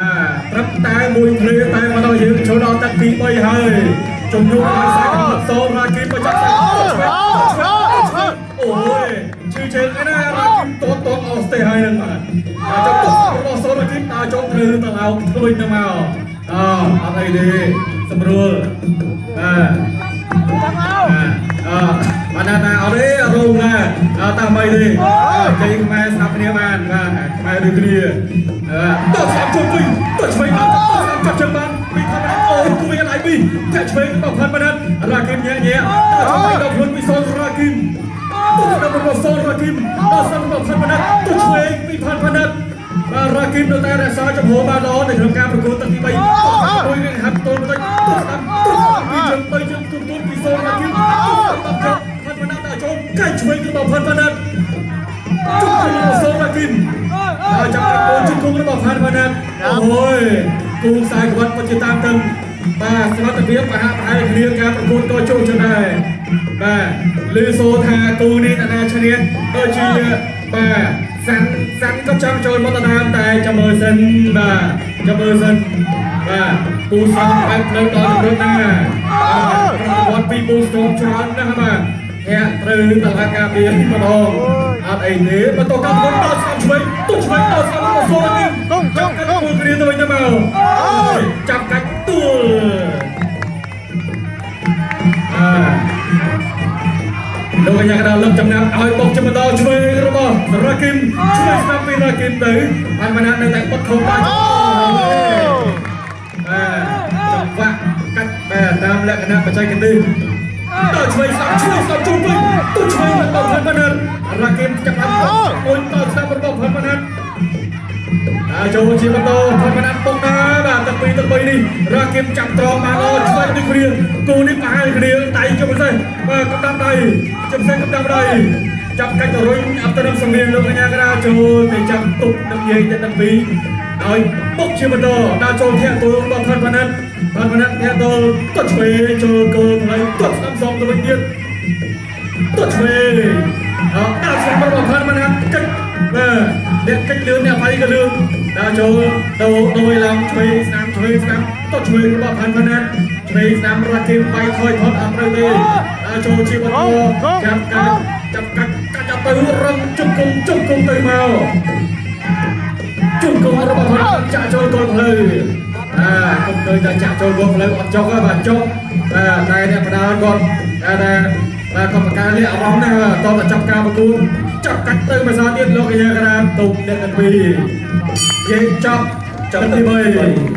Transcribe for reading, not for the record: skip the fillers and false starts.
អាត្រឹមតែមួយភ្លេតែមកដល់យើងចូលដល់ទឹកទី3ហើយជំនួសឲ្យខ្សែកំណត់សូរ៉ាគីមបញ្ចប់ខ្សែអូយឈឺជើងឯណារ៉ាគីមតតតអស់ស្ទេហើយនឹងបាទអាចប់របស់សូរ៉ាគីមដើរចូលត្រូវទៅអោធ្វើវិញទៅមកអអត់អីទេស្រួលបាទអបាទណាណាអត់ទេរោងណាអត់តាមអីទេជ័យខ្មែរស្ដាប់គ្នាបានបាទខ្មែរដូចគ្នាតោះស្ដាប់ជុំវិញតោះឆ្វេងបានតោះស្ដាប់ចាប់ជើងបានពីធម្មតាអូគួយអីពីធាក់ឆ្វេងរបស់ផាន់ម៉ាណាត់រ៉ាគីមញ៉ែញ៉ែតោះឆ្វេងដល់ខ្លួនពីសូនរ៉ាគីមតោះដល់របស់សូនរ៉ាគីមដល់ស្ដាប់របស់ផាន់ម៉ាណាត់តោះឆ្វេងពីផាន់ម៉ាណាត់បាទរ៉ាគីមនៅតែរក្សាចំហបានល្អនៅក្នុងការប្រកួតទឹកទី3មួយនឹងហាត់ទល់បន្តិចតោះស្ដាប់តោះស្ដាប់ពីជើង3ជើងទូទូពីសូនរ៉ាគីមតោះស្ដាប់ដល់ផាន់ម៉ាណាត់ដល់ចូលកែឆ្វេងរបស់ផាន់ម៉ាណាត់ជុំរបស់សូនរ៉ាគីម ហើយចាប់កាត់កូនជង្គង់របស់ផានផាណាត់អូយគូខ្សែក្បាត់ពិតជាតាមតឹងបាទសមត្ថភាពប្រហាក់ប្រហែលគ្នាការប្រកួតក៏ជោគជ័យដែរបាទឮសូរថាគូនេះតាណាឈ្នះដូចជាបាទសាន់សាន់ក៏ចង់ចូលមកដណ្ដើមតែចាំមើលសិនបាទចាំមើលសិនបាទគូសំបែបនៅដល់កម្រិតណាបាទប្រវត្តិពីពូស្ទមច្រើនណាស់បាទធាក់ត្រូវតឡាការពារម្ដងអត់អីទេបន្តការប្រកួតដល់ស្ដាំឆ្វេងទុកឆ្វេងដល់ស្ដាំរបស់សូរ៉ាគីម កុងកុងកុង គូគ្នាទៅវិញទៅមកអូយចាប់កាច់ទួលអាលោកកញ្ញាកដាលលើកចំណាប់ឲ្យបុកជាបន្តឆ្វេងរបស់រ៉ាគីមឆ្វេងស្ដាំពីរ៉ាគីមទៅបានម៉ាណានៅតែបុកខំបានបាទចង្វាក់កាច់បាទតាមលក្ខណៈបច្ចេកទេសដល់ឆ្វេងស្ដាំឆ្វេងស្ដាំជុំវិញទៅឆ្វេងរបស់ផាន់ម៉ាណារ៉ាគីមចាប់បានអូយដល់ស្ដាំរបស់ផាន់ម៉ាណា ដើរចូលជាបន្តផុតកណ្ដាលពុកណាបាទទឹក2ទឹក3នេះរ៉ាគីមចាប់ត្រង់បានល្អឆ្វេងដូចគ្នាគូនេះប្រហែលគ្នាដៃជាពិសេសបាទកំដាប់ដៃជាពិសេសកំដាប់ដៃចាប់កាច់ទៅរុញអបទៅនឹងសង្វៀនលោកកញ្ញាកដាចូលទៅចាប់ទប់នឹងយាយទៅទាំងពីរឲ្យបុកជាបន្តដើរចូលធាក់ទល់របស់ផាន់ផាណាត់ផាន់ផាណាត់ធាក់ទល់ទៅឆ្វេងចូលគោលផ្លូវទៅស្ដាំសំទៅវិញទៀត ទៅឆ្វេងអត់ដល់ស្ដាំរបស់ផាន់ម៉ាណាត់កិច្ចបាទអ្នកកិច្ចលឿនអ្នកវាយក៏លឿនដល់ចូលទៅដោយឡើងឆ្វេងស្ដាំឆ្វេងស្ដាំទៅឆ្វេងរបស់ផាន់ម៉ាណាត់ឆ្វេងស្ដាំរ៉ាគីមវាយថយផុតអត់ត្រូវទេដល់ចូលជាបន្តចាប់កាច់ចាប់កាច់កាច់ដល់ទៅរឹងជង្គង់ជង្គង់ទៅមកជង្គង់របស់ផាន់ចាក់ចូលគល់ផ្លូវអាកុំឃើញតែចាក់ចូលគល់ផ្លូវអត់ចុកទេបាទចុកបាទតែអ្នកបដាលគាត់តែតែបាទគាត់ប្រការលាកអារម្មណ៍ណាស់បាទតតែចាប់ការប្រកួតចាប់កាច់ទៅភាសាទៀតលោកកញ្ញាកណាទុំអ្នកទាំងពីរយើងចប់ចាប់ទី3។